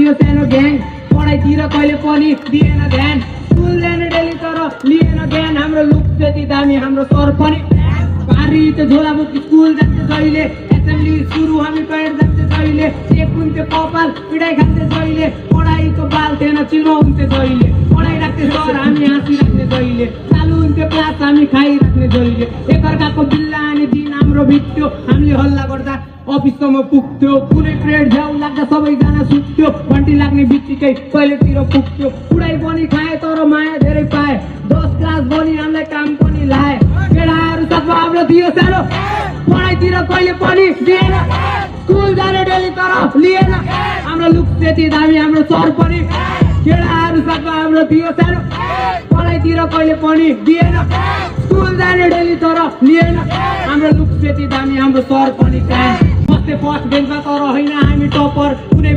थियो सानो ग्याङ पढाइतिर कहिले पनि दिएन ध्यान स्कुल जाने डेली तर लिएन ज्ञान हाम्रो लुक त्यति दामी हाम्रो सर पनि पारी त झोला बोकी स्कुल जान्थे जहिले एसेम्बली सुरु हामी पैर जान्थे जहिले एक हुन्थे कपाल पिडाइ खान्थे जहिले पढाइको बाल थिएन चिल्म हुन्थे जहिले पढाइ राख्थे सर हामी हाँसिराख्ने जहिले चालु हुन्थ्यो क्लास हामी खाइराख्ने जहिले एकअर्काको बिल्ला अनि दिन हाम्रो बित्यो हामीले हल्ला गर्दा अफिससम्म पुग्थ्यो कुनै पिरियड झ्याउ लाग्दा सबैजना सुत्थ्यो घन्टी लाग्ने बित्तिकै टोइलेटतिर पुग्थ्यो पुढाइ पनि खाए तर माया धेरै पाए 10 क्लास बनी हामीलाई काम पनि लाए केटाहरू साथमा हाम्रो थियो सानो पढाइतिर कहिले पनि दिएन स्कुल जाने डेली तर लिएन हाम्रो लुक त्यति दामी हाम्रो सर पनि केटाहरू साथमा हाम्रो थियो सानो पढाइतिर कहिले पनि दिएन स्कुल जाने डेली तर लिएन हाम्रो लुक त्यति दामी हाम्रो सर पनि कहाँ बस्थे फर्स्ट बेन्चमा तर होइन हामी टपर कुनै